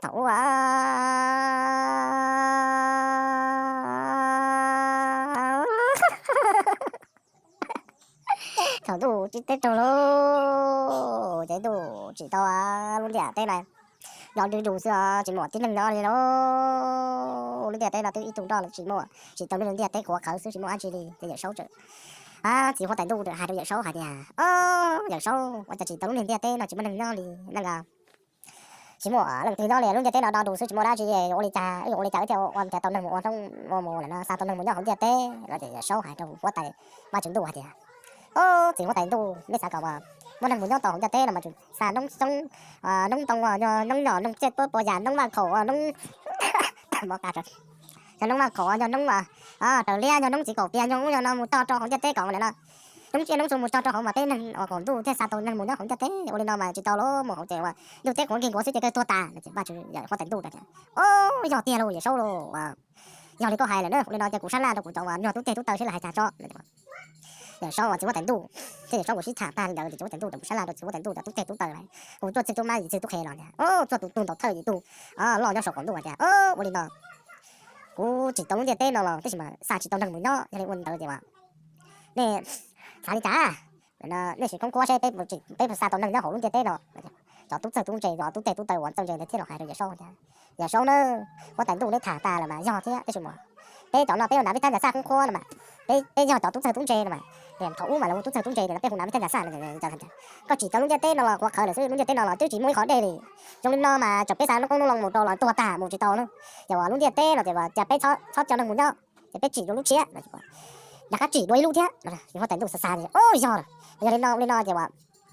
Thaum ub, thaum ntuj tsis teb raug lauj, ces ntuj tsim tau lub ntiaj teb na nyob du du xwb os, tsis muaj tib neeg nyob li lauj. Lub ntiaj teb no twb ib tug nroj los tsis muaj, tsim tau lub ntiaj teb qhuav qhawv xwb, tsis muaj dab tsi li. Ces Yawm Saub, txiv huab tais ntuj hais rau Yawm Saub hais tias, Yawm Saub, ua cas tsim tau lub ntiaj teb no tsis muaj neeg nyob li ne? Tsis muaj leej twg nyob li, lub ntiaj teb no do du xwb, tsis muaj dab tsi, yuav ua li cas, yuav ua li cas thiaj ua cas tau neeg mus ua, mus lawm no, xa tau neeg mus nyob hauv ntiaj teb no? Ces Yawm Saub hais rau huab tais Vaj Tswv Ntuj hais tias, Au, txiv huab tais ntuj, nej xav kom muaj neeg mus nyob tau hauv ntiaj teb no mas tsum xa noob xyoob, noob ntoo, noob nyom, noob txiaj tuab puas yas, noob vaj khaum, noob, yog noob vaj khaum, yog noob raws liab, yog noob txiv kaum pias, yog noob no mus tso rau hauv ntiaj teb kom ua li no, noob tsiaj noob txhu mus tso rau hauv mas peb neeg ua kom ntuj thiaj xa tau neeg mus nyob hauv ntiaj teb. Ua li no mas tsis tau lauj, mus hauv ces ua ntug teb qhuav nkig nkuav xwb ces kawg tuag tas no. Ces Vaj Tswv, huab tais ntuj tias, Au, yog tiag lauj Yawm Saub lauj, yog li koj hais lawm na, ua li no ces kuv sab laj rau kuv cov uas nyuag tub teg tub taw seb lawv hais cas tso. Yawm Saub, txiv huab tais ntuj thiab Yawm Saub kuj sib tham tag li ntawd ces txiv huab tais ntuj txawm kuj sab laj rau txiv huab tais ntuj cov tub teg tub taw, kuj tuaj txhij tub mab yim txhij tub qhe los tias, Au, tuaj tus tug ntaus thawj ib tug loj nyob saum qaum ntuj tias, Au, ua li no, kuv tsim tau lub ntiaj teb no los tab sis mas xa tsis tau neeg mus nyob, yog li ua ntawd ces nej xav li cas? Nej sim khoob khuab seb peb puas xa tau neeg nyob hauv lub ntiaj teb no. Cov tub txawj tub ntse, cov tub teg tub taw uas txawj ntse ntawd thiaj los hais rau Yawm Saub tias, Yawm Saub na, huab tais ntuj neb tham tas lawm mas yog thiab, tab sis mas peb cov no peb ua nav vij thab ntsa xaj khoob khuab no mas, peb yog cov tub txawj tub ntse no mas, thaum ub mas lawv hu tub txawj tub ntse no peb hu nav vij thab ntsa xaj no. Koj tsim tau lub ntiaj teb no los qhuav qhawv lawm xwb, lub ntiaj teb no los twb tsis muaj ib qho dej li. Zoo li no mas thaum peb xa noob qoob noob loo mus rau los tuag tag mus tsis tau na. Yog lub ntiaj teb no ces cas peb txhob coj neeg mus nyob, ces peb tsim dua lub tshiab no. Rov qab tsim dua ib lub thiab. Huab tais ntuj xav xav, Au, yog, yog li no, ua li no ces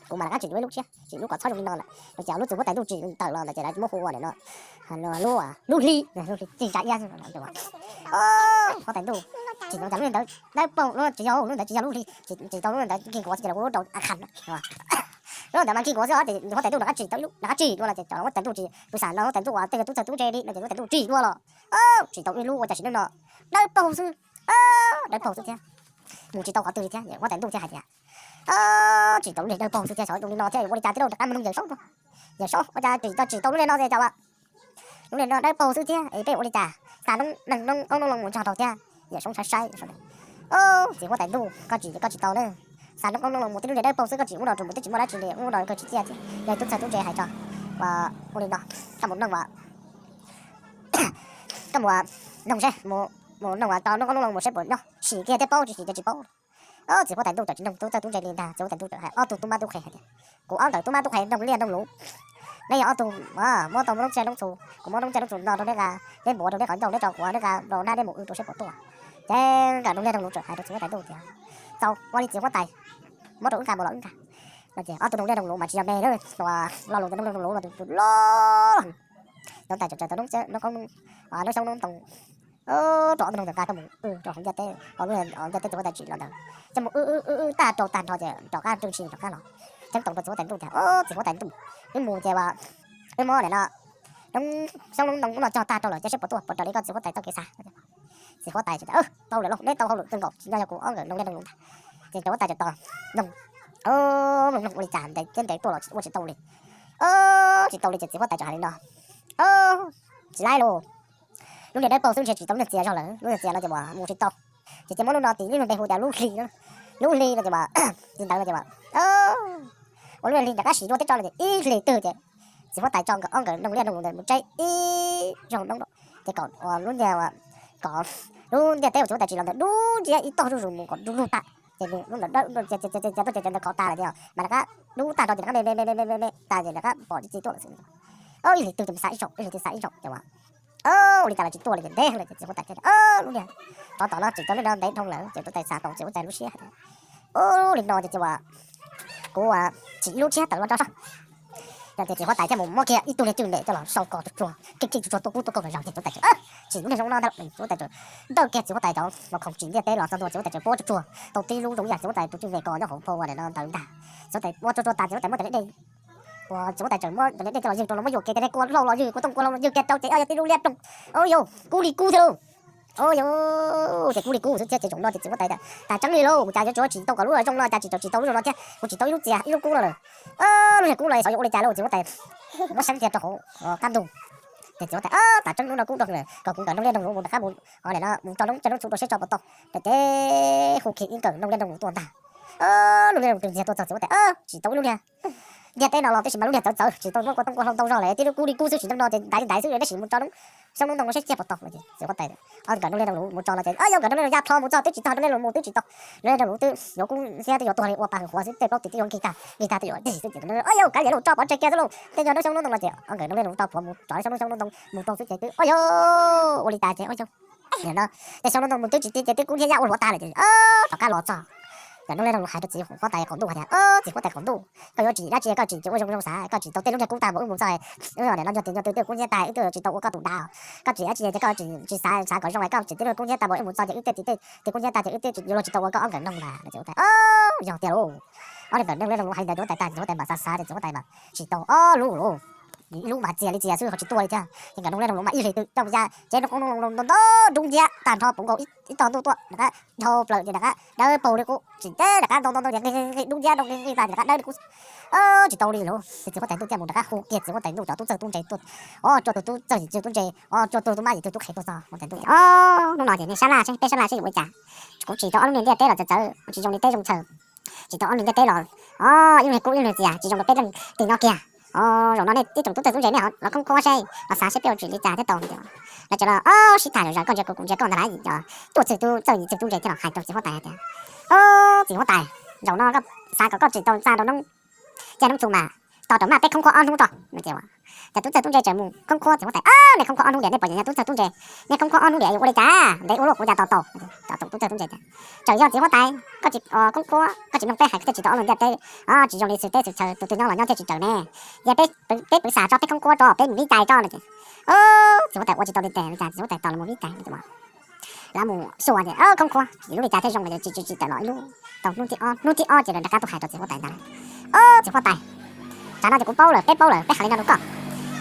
kuv mam rov qab tsim dua ib lub tshiab, tsim lub kom txhob zoo li no lawm no. Ces lub txiv huab tais ntuj tsim tawm los ntawd ces lawv muab hu ua ntawm no lub, lub hli, lub hli tsis tsa iab. Huab tais ntuj tsim tau cas lub ntawd dawb paug, tsis yog, lub ntawd tsis yog lub hli, tsim tau lub ntawd nkig nkuav xwb ces lawv hu rau a khas. Lub ntawd mas nkig nkuav xwb ces huab tais ntuj rov qab tsim tau ib lub, rov qab tsim dua los ces cov huab tais ntuj tsis pw xam no, huab tais ntuj uas tej tub txawj tub ntse li no ces huab tais ntuj tsim dua los, tsim tau ib lub ua cas sim neej no dawb paug xwb, dawb paug xwb thiab, mus tsis tau qhov twg li thiab. Huab tais ntuj thiaj hais tias, Tsim tau lub niag dawb paug xwb thiab, xyov zoo li no thiab ua li cas thiaj rov qab mus nug Yawm Saub. Yawm Saub, ua cas tsim tau lub niag no ces cas lub niag no dawb paug xwb thiab es peb ua li cas xa noob neeg noob qoob noob loo mus nrog rau thiab? Yawm Saub saib saib, Txiv huab tais ntuj, koj tsim, koj tsim tau na, xa noob qoob noob loo mus tib lub niag dawb paug xwb koj tsim ub no rau mus twb tsis muaj dab tsi li, ub no koj tsis ciaj thiab. Yog tub txawj tub ntse hais tso, ua li no, koj mus noog, koj mus noog tau noob qoob noob loo mus seb puas nyob, sim kiag thiaj paub, tsis sim ces tsis paub. Txiv huab tais ntuj txawm tsis noog tub txawj tub ntse li ntag, txiv huab tais ntuj txawm hais ob tug tub mab tub qhe hais tias, kuv ob nkawm tub mab tub qhe noog liaj noog luv, neb yog ob tug muab tau noob tsiaj noob txhu, kuv muab noob tsiaj noob txhu no rau neb nqa, neb npuav rau neb qhov ncauj, neb tso quav, neb nqa rau nab neb mus w rau seb puas tuaj. Ces nkawm noog liaj noog luv txawm hais rau txiv huab tais ntuj tias, txaus, ua li txiv huab tais, muab rau wb nqa mus los wb nqa. No ces ob tug noog liaj noog luv mas tsis yog me na, lo lus tias noog liaj noog luv no tus loj, txiv huab tais txawm tsaws tau noob xyoob noob ntoo rau ob tug noog ntawd nqa coj mus w rau hauv ntiaj teb, hauv lub ntiaj teb txiv huab tais tsim los ntawd, coj mus w w w tag rau tag nrho ces rov qab rwj ntshis rov qab los. Ceeb toom rau txiv huab tais ntuj tias, Au, txiv huab tais ntuj, wb mus ces uas wb muab nim no noob xyoob noob ntoo ub no cog tag rau lawm ces seb puas tuaj, puas raws li koj txiv huab tais txoj kev xav. Txiv huab tais tias, Tau lawm lauj, neb tau hauj lwm kawg nkaus, tsis nyob yog kuv ob nkawm noog liaj noog luv ntag. Ces txiv huab tais txawm tos, noog, noog noog ua li cas ntev thiab ntev tuaj los ua tsis tau li. Tsis tau li ces txiv huab tais txawm hais li no, Tsis laib lauj, lub niag dawb paug xwb ntshe tsim tau lub niag txias zog lawm, lub niag txias no ces uas mus tsis tau. Ces cia muab lub no tis lub npe hu tias lub hli no, lub hli no ces uas, li ntawd no ces uas, ua lub hli rov qab sim dua teb tso no ces ib hlis twg ces txiv huab tais tso nkawm ob nkawm noog liaj noog luv ntawd mus tseb ib zaug noob rau, ces kom lub ntiaj, kom lub ntiaj teb uas txiv huab tais tsim los ntawd dub nciab ib tog zuj zus mus kom du lug tag. Ces lub ntawd dawb, ces ntawd khov tas lawm ces mas rov qab dub tag nrho ces rov qab me me me me me me tas ces rov qab pom tib txi tuaj lawm xwb. Ib hlis twg ces mus xav ib zaug, ib hlis twg xav ib zaug ces uas, ua li cas los tsis tuaj li ces ntev lawm ces txiv huab tais tias, Lub niag, tos tom no tsim tau lub no ntev dhau lawm ces txiv huab tais xav tau txiv huab tais lub siab hais tias, Ua li no ces uas kuv uas tsim ib lub tshiab tawm los rau sab. Yog tias txiv huab tais thiaj mus muab kiag ib tug niag cwj ntes coj los sau ko tsuag tsuag, keej keej tsuag tsuag tuaj kub tuaj kaug los zaug ces txiv huab tais txawm tsim lub niag zoo no ntag, txiv huab tais txawm dawj kiag txiv huab tais cov mos khoom tsim ntiaj teb los txog ntua txiv huab tais txawm puab tsuag tsuag tau tib lub zoo ib yam txiv huab tais tus cwj ntes ko nyob hauv phau ua ntawm no ntawd ntag. Txiv huab tais ua tsuag tsuag tas txiv huab tais muab cov niag dej, uas txiv huab tais txawm muab cov niag dej coj los ywg rau los muab yuam kev cov niag kua lauj los ywg kua tooj kua lauj los ywg kiag rau ces yog tib lub liab ploog. Au yau, kub li kub thiab lauj. Au yau, ces kub li kub xwb thiab ces zaum no ces txiv huab tais tas tseeb li lauj, cas yuav tsuav tsis tau kom lub zoo no cas tsis tau tsis tau lub zoo no thiab, kuv tsim tau ib lub txias ib lub kub no lawm. Lub niag kub no xyov yuav ua li cas lauj, txiv huab tais muab seeb kiag rau hauv qab ntug, Ces txiv huab tais, Tam tseeb hnub no kub dua lawm, kom kuv nkawm noog liaj noog luv mus rov qab mus, o, no mus tso noob, tso noob txhuv rau seb tso puas tau. Ces ces hu khi ib nkawm noog liaj noog luv tuaj ntag. Noog liaj noog tus ntxiag tuaj txog txiv huab tais, Tsis tau ib lub liag, ntiaj teb no los tib si mas lub liag txawv txawv, tsis tau muab kua toob kua hlau ntau zog li, tib lub kub li kub xwb tsis tau no ces ntaiv li ntaiv xwb, tab sis mus tso noob, xyoob noob ntoo seb txiag puas tau no. Ces txiv huab tais nkawm noog liaj noog luv mus tso los ces, Yog nkawm noog liaj noog ya plho mus txog twb tsis txog, noog liaj noog luv mus twb tsis tau, noog liaj noog luv twb yuav kub xiab twb yuav tuag li, ua pa hwv qhuav xwb, tej plaub tis twb yuav nkig tag nkig tag twb yuav dig xwb ces, O yog, kav liam lauj, tso pov tseg kiag xwb lauj, tej nyob noob xyoob noob ntoo no ces nkawm noog liaj noog luv tso plhuav mus tso noob xyoob noob ntoo mus rau xwb ces twb, O yog, ua li cas ces, O yog, no, tej xyoob noob ntoo mus twb tsis ti ces twb kub hnyiab yaj ua hluav tag lawm ces rov qab los txog. Nkawm noog liaj noog luv hais rau txiv huab tais qaum ntuj tias, Txiv huab tais qaum ntuj, koj yuav tsim dab tsi koj tsim ces ua zoo zoo xav, koj tsim tau tej lub niag kub tag npaum wb mus txog, wb niam no nyuag tis nyuag tw twb kub hnyiab tag wb twb tsis tau ua koj tus dav, koj tsim dab tsi ces koj tsis xav xav kom zoo es koj tsim tej lub kub hnyiab tag npaum wb mus txog ces wb tej tis tej tis kub hnyiab tag ces wb twb yuav luag tsis tau ua koj ob nkawm noog ntag no ces, O yog tiag lauj. Ob nkawm noog liaj noog luv hais ntawd txiv huab tais, txiv huab tais mam xav xav ces txiv huab tais mas tsis tau ob lub lauj, ib lub mas txias li txias xwb ho tsis tuag li thiab ces nkawm noog liaj noog luv mas ib hlis twb coj ya ces noob qoob noob loo ntau ntau dub nciab tag nrho puv nkaus ib tog ntuj tuaj rov qab dhau plaws ces rov qab dawb paug li qub tsis teb rov qab ntau ntau ntau ces nqi nqi dub nciab rau nqi nqi tag ces rov qab dawb li qub. Tsis tau li lauj ces txiv huab tais ntuj thiaj mus rov qab hu kiag txiv huab tais ntuj cov tub txawj tub ntse tuaj, O, tsuag tus tub txawj yim txawj tub ntse, O, tsuag tus tub mab yim txawj tub qhe tuaj txog huab tais ntuj, O, hnub no ces nej sab laj seb peb sab laj seb yuav ua li cas, kuv tsim tau ob lub niag ntiaj teb los txawv txawv tsis zoo li teb zoo chaw, tsim tau ob lub niag ntiaj teb los, O, ib lub niag kub ib lub niag txias tsis zoo rau peb leej twg nyob kiag. O, zaum no nej tib tsoom tub txawj tub ntse nej ho los khoob khuab seb, los xav seb peb ua tsis li cas thiab tau no ces lawv tseem los, O, sib tham zom zaws koj ntsia kuv kuv ntsia koj ntag lauj, cov tuaj txawj tub txawj yim txawj tub ntse thiaj los hais rau txiv huab tais tias, O, txiv huab tais, zaum no koj xav kom koj tsim tau ntxa rau noob, caj noob txhuv mas tos rau maj peb khoob khuab ob hnub tso no ces cov tub txawj tub ntse tseem mus khoob khuab txiv huab tais, Nej khoob khuab ob hnub diam nej puas yog tub txawj tub ntse, nej khoob khuab ob hnub diam yuav ua li cas, ntev ua luaj kuv cas tos tau. Cov tub txawj tub ntse tias, Tseem yog txiv huab tais, koj tsis khoob khuab koj tsis mloog peb hais koj thiaj tsis tau ob lub ntiaj teb, tsis zoo li xwb teb xwm chaw tus twg nyob los nyob thiaj tsis tsaws ne, yog peb peb pwv xam tso peb khoob khuab tso peb mus vib cai tso no ces, Txiv huab tais ua tsis tau li tes li cas txiv huab tais tos los mus vib cai no ces lawv mus xyuas tias khoob khuab tsis lub li cas thiaj zoo no ces tsis tsis tsis tawm los ib lub, tau hnub thib ob, hnub thib ob ces lawv rov qab tuaj hais rau txiv huab tais ntag, Txiv huab tais, tsam no ces kuv paub lawm, peb paub lawm, peb hais li no rau koj,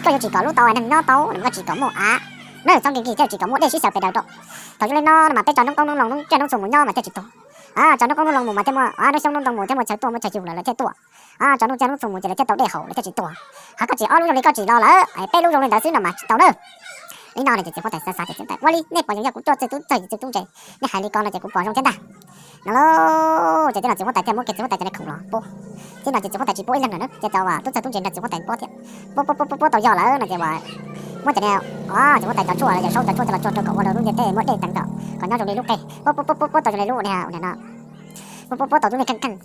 koj yuav tsis kom lub tau neeg nyob tau no mas koj tsis kom muaj av, na txhob nkig nkig thiaj tsis kom muaj dej sib xyaw pes daws rau. Thaum zoo li no no mas peb tso noob qoob noob loo noob caj noob txhuv mus nyob mas thiaj tsis tuag. Tso noob qoob noob loo mus mas thiaj muaj, noob xyoob noob ntoo mus thiaj muaj chaw tuaj muaj chaw yug lawm lawv thiaj tuaj. Tso noob caj noob txhuv mus ces lawv thiaj tau dej haus lawv thiaj tsis tuag. Ho koj tsis ob lub zoo li koj tsim los lawm, peb lub zoo li ntawd xwb no mas tsis tau na. Li no no ces txiv huab tais xav xav ces txiv huab tais ua li, Nej puas yeej yog kuv tuaj txawj tub txawj yim txawj tub ntse, nej hais li ko no ces kuv pom zoo thiab ntag. No lauj, ces tib no txiv huab tais thiaj muab kiag txiv huab tais cov niag khoom los pub. Tib no ces txiv huab tais tsis pub ib leeg lawm na, ces cov uas tub txawj tub ntse nrog txiv huab tais pub thiab. Pub pub pub pub pub tau yog lawm no ces uas muab cov niag, txiv huab tais cov tshuaj los yog saub cov tshuaj coj los tsoo kom ua rau lub ntiaj teb muaj dej teev kom, kom nyob zoo li lub qe. Pub pub pub pub pub tau zoo li lub niag no. Pub pub pub tau lub niag kheej kheej.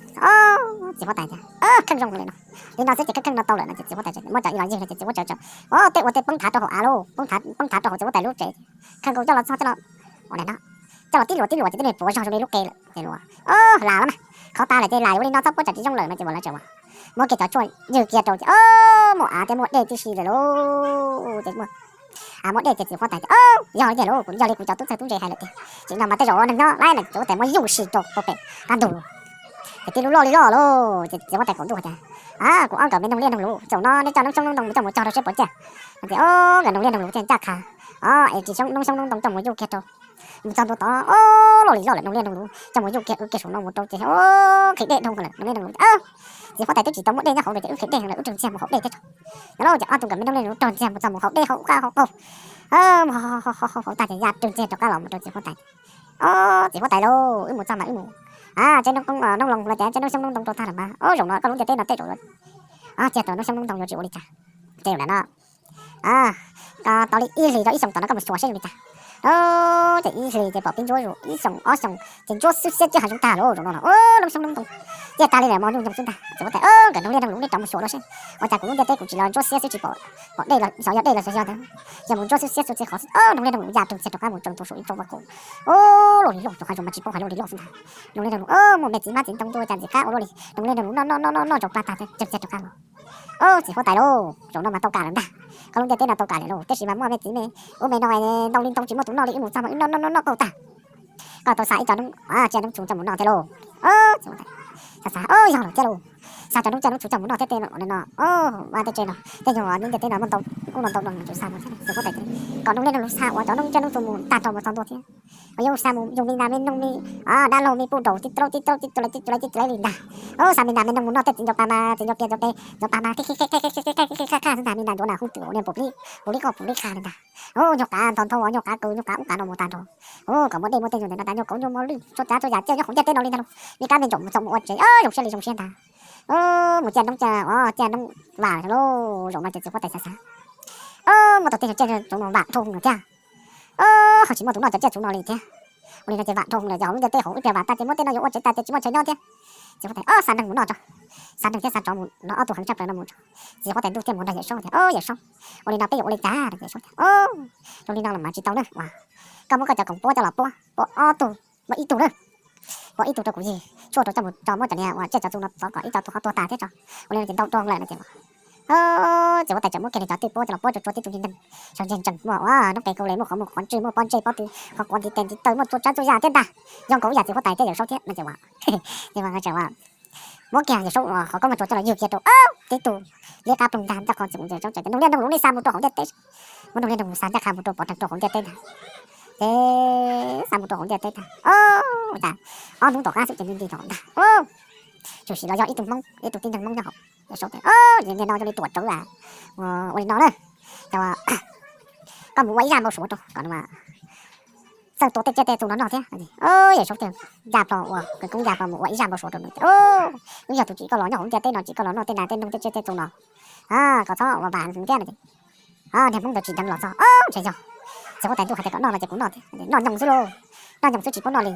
Txiv huab tais tias kheej zoo li no, li no xwb ces kheej kheej no tau lawm no ces txiv huab tais muab cov ib los yig no ces txiv huab tais, o, tej ua tej poob thav rau hauv av lauj, poob poob thav rau hauv txiv huab tais lub tsev. Kheej nkaus coj los txog coj los, ua li no, coj los tib luam tib luam ces twb niag puav zog zoo li lub qe lawm ces uas, o, las los mas, qhov tas lawm ces las ua li no txhob pub tsam tsis zoo lawm no ces uas lawv tseem uas muab kiag cov tshuaj ywg kiag rau ces, o, muaj av thiab muaj dej tib si lawm lauj, ces muaj av muaj dej ces txiv huab tais tias, o, yog li tiag lauj, yog li kuv cov tub txawj tub ntse hais lawm tiag, tsis no mas tej zaum ua neeg nyob lawm no txiv huab tais muab yuj si rau pem qab ntug lauj. Ces tib lub loj li loj lauj, ces txiv huab tais qaum ntuj tias, a, kuv ob nkawm me noog liaj noog luv, zaum no nej coj noob xyoob noob ntoo mus coj mus txog rau seb puas ciaj. Ces, o, nkawm noog liaj noog luv thiaj ncaj qha, o, es tsis xyoob noob xyoob noob ntoo coj mus yuj kiag rau, mus txog ntua tod, o, loj li loj lawm noog liaj noog luv coj mus yuj kiag wb kiag saum no mus rau ces, o, nqhis dej dhau lawm noog liaj noog luv. Txiv huab tais twb tsis tau muaj dej nyob hauv no ces wb nqhis dej heev lawm wb raug ntxiag mus haus dej thiab. No lauj, ces ob tug nkawm me noog liaj noog luv raug ntxiag mus txog mus haus dej haus qab haus qaug, mus haus haus haus tag ces ya raug ntxiag rov qab los mus rau txiv huab tais. O, txiv huab tais lauj, wb mus txog mas wb mus, a, tsev noob qoob noob loo los tias tsev noob xyoob noob ntoo rau tag lawm mas, o, zaum no koj lub ntiaj teb no tej zaum yuav, o, ciaj tau noob xyoob noob ntoo yuav tsis ua li cas. Ces lawm no, tau li ib hlis rau ib xyoos tom no koj mus xyuas seb zoo li cas. Ces ib hlis ces pom pib ntsuab zus ib xyoos ob xyoos ces ntsuab xwb xiab tsiab hav zoov tag lauj, zaum no los, o, noob xyoob noob ntoo ciaj tag li lawm mos nyooj nyoog xwb ntag. Txiv huab tais, o, nkawm noog liaj noog luv nej rov mus xyuas rau seb, ua cas kuv lub ntiaj teb kuv tsis los ntsuab xiab xwb tsis pom, pom dej los xyov yog dej los xyov yog ntawd, yog mus ntsuab xwb xiab xwb txiv qhov xwb, o, noog liaj noog luv ya raug ntxiag rov qab mus tso ntug saum ib tsob vaj khaum. O, luaj li loj, cov hav zoov mas tsis paub hais luaj li loj xwb ntag. Noog liaj noog luv, o, muaj me txiv hmab txiv ntoo tuaj ua cas ntxim qab ua luaj li, noog liaj noog luv noj noj noj noj noj ntsaum plag tag raug ntxiag rov qab los. O, txiv huab tais lauj, zaum no mas tau kam lawm ntag. Koj lub ntiaj teb no tau kam lawm lauj, tab sis mas muaj me txiv me ub me no ntau li ntau tsis muaj tus noj li, wb mus txog mas wb noj noj noj noj qaug tag. Koj tau xa ib co noob, a, tsiaj noob txhuv coj mus noj thiab lauj. Txiv huab tais xav xav, o, yog lawm thiab lauj. Xa cov noob tsiaj noob txhu coj mus noj thiab tej no, o, vaj tej tsev no tej nyuag ntiaj teb no muaj ntau, kuj no ntau no tsis xa mus thiab. Txiv huab tais kom noog liaj noog lus xa uas cov noob tsiaj noob txhu mus tag nrho mus txog ntua thiab. Uas yog xa mus yug me nas me noog me dab laug me puj daus tib raub tib raub tib cu laiv tib cu laiv tib cu laiv li ntag. Xa me nas me noog mus noj tej txiv ncuav pas mas txiv ncuav pias ncuav tes ncuav pas mas qij qij qaj qaj xwb ntag, me nas ncuav nas hu twm ua niag puv lib puv lib qoj puv lib qha li ntag. Nyuag qav nthos nthau uas nyuag qav kaus nyuag qav ub qav no mus tag nrho. Kom muaj dej muaj tej nyuag ntawd ntag, nyuag kauv nyuag mos lwj tshuaj tsav txhua yam tsiaj nyob hauv ntiaj teb no li ntag lauj. Nej kab me ntsaum mus txog mus ua tsev, zoo siab li zoo siab ntag. Mus cia noob cia, cia noob vam lauj, zaum no ces txiv huab tais xav xav, muaj tau tej nyuag tsiaj txhu no vam dhau lawm thiab. Ho tsis muaj tus noj cov tsiaj txhu no li thiab. Ua li no ces vam dhau lawm, yog hauv lub ntiaj teb hauv ib pliag vam tag ces muab tej no yuav ua tsev tas ces tsis muaj chaw nyob thiab. Txiv huab tais xa neeg mus noj tso, xa neeg thiab xa tsov mus no ob tug heev tshaj plaws no mus tso. Txiv huab tais ntuj thiaj mus nrog Yawm Saub tias, Yawm Saub, ua li no peb yuav ua li cas? Yawm Saub tias, zoo li no los mas tsis tau na, koj muab koj cov khoom puab coj los puab, puab ob tug, muab ib tug na, puab ib tug rau kuv yig tshuaj rau coj mus tso muab cov niag uas tsiaj cov txhu no txov kom ib co tug ho tuag tas thiab tso. Ua li no ces ntau rau lawm no ces txiv huab tais txawm muab kiag nws cov twj puab coj los puab tsuag tsuag tib tug ntseeg, tsuag ntseeg ntseeg muaj ua noob qes kaus les muaj qhov muag qhov ntswg muaj pob ntseg pob tw, qhov quav ntiv tes ntiv taw muaj txhua tsav txhua yam thiab ntag. Yog nkaus ib yam txiv huab tais thiab Yawm Saub thiab no ces ua, ces ua muab kiag Yawm Saub qhov koob muag tsuas coj los ywg kiag rau ob tib tug liab qab ploog ntag, ntawm qhov txiv huab tais txawm tias, Noog liaj noog lus nej xa mus rau hauv ntiaj teb, muab noog liaj noog lus xa ncaj qha mus rau pov rhees rau hauv ntiaj teb ntag. Ces xa mus rau hauv ntiaj teb ntag, ua cas ob hnub tom qab xwb ces nti nti tom ntag, tsuas sim los yog ib tug Hmoob ib tug tib neeg Hmoob nyob hauv. Yawm Saub tias, Yog niag no zoo li ruam rawv a, ua li no na, koj mus ua ib zaj npau suav rau kom txawj tua tej tsiaj tej txhu no noj thiab. Yawm Saub tias, Ncaj plho ua, koob ncaj plho mus ua ib zaj npau suav rau nws tias, Wb yog tus tsim koj los nyob hauv ntiaj teb no tsim koj los noj tej nas tej noog tej tsiaj tej txhu no, koj txhob ua vam thiab no ces niag Hmoob ntawd tsis deev los txog, ntshe yog. Txiv huab tais ntuj hais tias kom noj no ces kuv noj thiab, noj nyoos xwb lauj, noj nyoos xwb tsis paub noj li.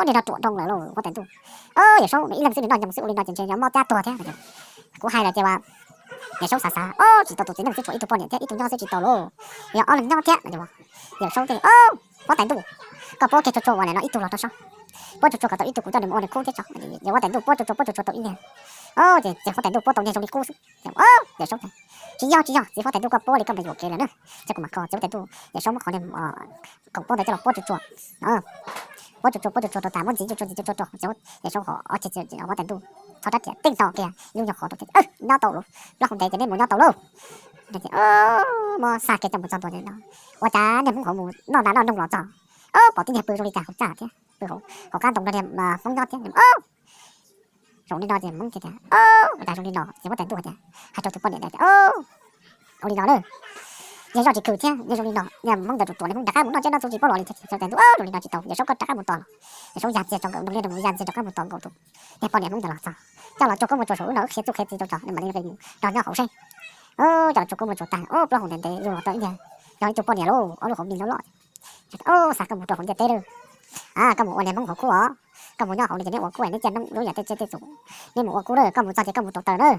Niag no ruam nroog lawm lauj huab tais ntuj. Yawm Saub, ib leeg xwb nws noj nyoos xwb ua li no ces ntshe mob tab tuag thiab. Kuv hais lawm ces ua, Yawm Saub xav xav, Tsis tau tus txiv neej xwb tshuav ib tug poj niam thiab ib tug nyob xwb tsis tau lauj, yog ob leeg nyob thiab no ces ua, Yawm Saub tias, Huab tais ntuj, koj puab kiag tsuag tsuag ua no ib tug los rau saib, puab tsuag tsuag kom tau ib tug kuv coj nws mus ua nws khub thiab tso. Ces huab tais ntuj puab tsuag tsuag puab tsuag tsuag tau ib niag, ces txiv huab tais ntuj puab tau niag zoo li qub xwb. Yawm Saub tias, Tsis yog tsis yog, txiv huab tais ntuj koj puab li koj mas yuam kev lawm na. Ces kuv mam kho. Txiv huab tais ntuj, Yawm Saub muab qhov niag khoom puab ntawd coj los puab tsuag tsuag, puab tsuag tsuag puab tsuag tsuag rau tas muab ntxiv tsuag tsuag ntxiv tsuag tsuag rau, Yawm Saub qhov ob txhais huab tais ntuj txhob rab riam teej to kiag lub nyuag qhov rau, Nyob tau lauj, plaub hau ntev ces nej mus nyob tau lauj. Muab xa kiag coj mus txog ntua no, ua cas niag Hmoob hauv mus noj nas noj noog los txog, pom tib niag pw zoo li cas hauv txaj thiab pw hauv qab ntoo nrog niag Hmoob nyob thiab. Zoo li no ces Hmoob tias, Ua cas zoo li no? Ces huab tais ntuj tias, hais rau tus poj niam ntawd tias, Ua li no na, yog zoj tsis khwm thiab yog zoo li no, niag Hmoob ntawd ruam ruam, niag Hmoob rov qab mus noj tsiaj noj txhu tsis paub los li thiab. Huab tais ntuj, Zoo li no tsis tau. Yawm Saub koj rov qab mus tos los. Yawm Saub ya ntxiag rau nkawd, nug liaj nug lus ya ntxiag rov qab mus tos nkaus tus niag poj niam Hmoob ntawd los txog, coj los tsuag koob muag tsuas saum lub no wb qhia txuj qhia txi rau cov, nws mam li nqis mus nrog nyob hauv seb. Coj los tsuag koob muag tsuas tag, plaub hau ntev ntev zoo los tau ib niag, yog ib tug poj niam lauj, ob lub hauv mis loj loj. Xav koj mus rau hauv ntiaj teb lawm, koj mus ua niag Hmoob hauv kub os. Koj mus nyob hauv no ces neb ua kub es neb cia noob lub yam tej tsiaj tej txhu, neb mus ua kub na, koj mus txog ces koj mus rau taws na.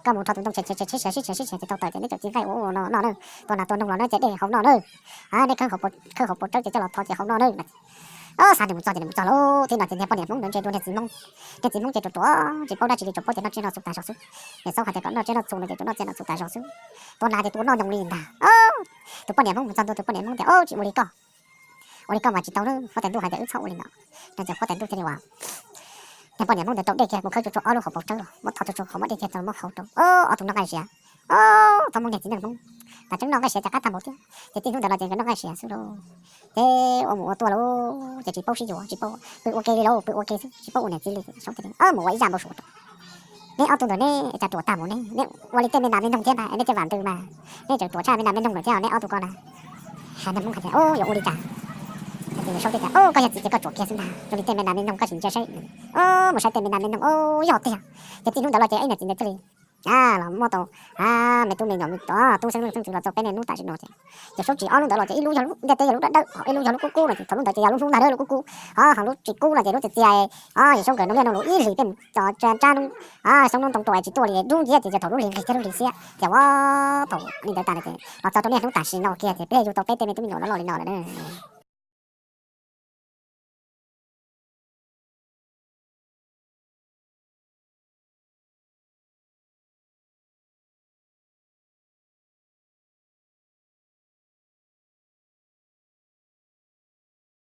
Koj mus rho tus ntoo tshem tshem tshem tshem sib tshem sib tshem ces tau taws ces neb cov ci nqaij ua ua no noj na, tua nas tua noog los neb cia dej hauv no na. Neb khawb hauv paus tsawb ces coj los tho ces hauv no na. Xav nws mus txog ces nws mus txog lauj. Thaum no ces niag poj niam Hmoob ntawd ntshe dua niag txiv Hmoob, niag txiv Hmoob ces ruam ruam tsis paub dab tsi li, tsuas paub tias noj tsiaj noj txhu tas zog xwb. Yawm Saub hais tias kom noj tsiaj noj txhu no ces tsuas noj tsiaj noj txhu tas zog xwb. Tua nas ces tua noj nyoos li ntag. Tus poj niam Hmoob mus txog ntua, tus poj niam Hmoob tias, Au, tsis ua li koj, ua li koj mas tsis tau na. Huab tais ntuj hais tias wb txhob ua li no. No ces huab tais ntuj thiaj li ua, niag poj niam Hmoob ntawd rau dej kiag mus khawb tsuag tsuag ob lub hauv paus tsawb los muab tho tsuag tsuag qhov muab dej kiag tau muab hau rau. Ob tug noj nqaij siav. Txhob muab niag txiv neej Hmoob, tas tseeb noj nqaij siav cas qab tag npaum thiab. Ces txij hnub ntawd los ces nkawd noj nqaij siav xwb lauj. Ces ua mus ua tuaj lauj, ces tsis paub sib yuav, tsis paub, pw ua ke li lauj, pw ua ke xwb tsis paub ua niam txiv li. Saub tias, Mus ua ib zaj npau suav rau, neb ob tug ntawd neb cas ruam tag mus ne, neb ua li tej me nas me noog thiab ntag, neb tej vam ntws mas neb tseem ruam tshaj me nas me noog lawm thiab neb ob tug ko na. Niag Hmoob hais tias, Au, yuav ua li cas? Saub tias, Au, koj yog txiv ces koj tsuam kiag xwb ntag, zoo li tej me nas me noog koj tsis ntsia saib. Mus saib tej me nas me noog, au, yog tiag. Ces txij hnub ntawd los ces ib niam txiv ntawd thiaj li los muaj tau me tub me nyuam, tub xeeb leej xeeb ntxwv los txog peb niaj hnub tam sim no ces, ces Saub tsis ob lub ntawd los ces ib lub yog lub ntiaj teb yog lub dawb dawb, ho ib lub yog lub kub kub no ces thaum lub ntawd ces yog lub hnub ntag lub kub kub, ho ho lub tsis kub no ces lub txias txias. Ces Saub nkawd nug liaj nug lus ib hlis peb mus tso tsab hnub, xyoob hnub ntoo rau tsis tuaj li, dub nciab ces yog thaum lub hli nqis thiab lub hli xiab ces ua thaum li ntawd tas ces los txog rau niaj hnub tam sim no kiag ces peb yug tau peb tej me tub me nyuam loj loj li no lawm na.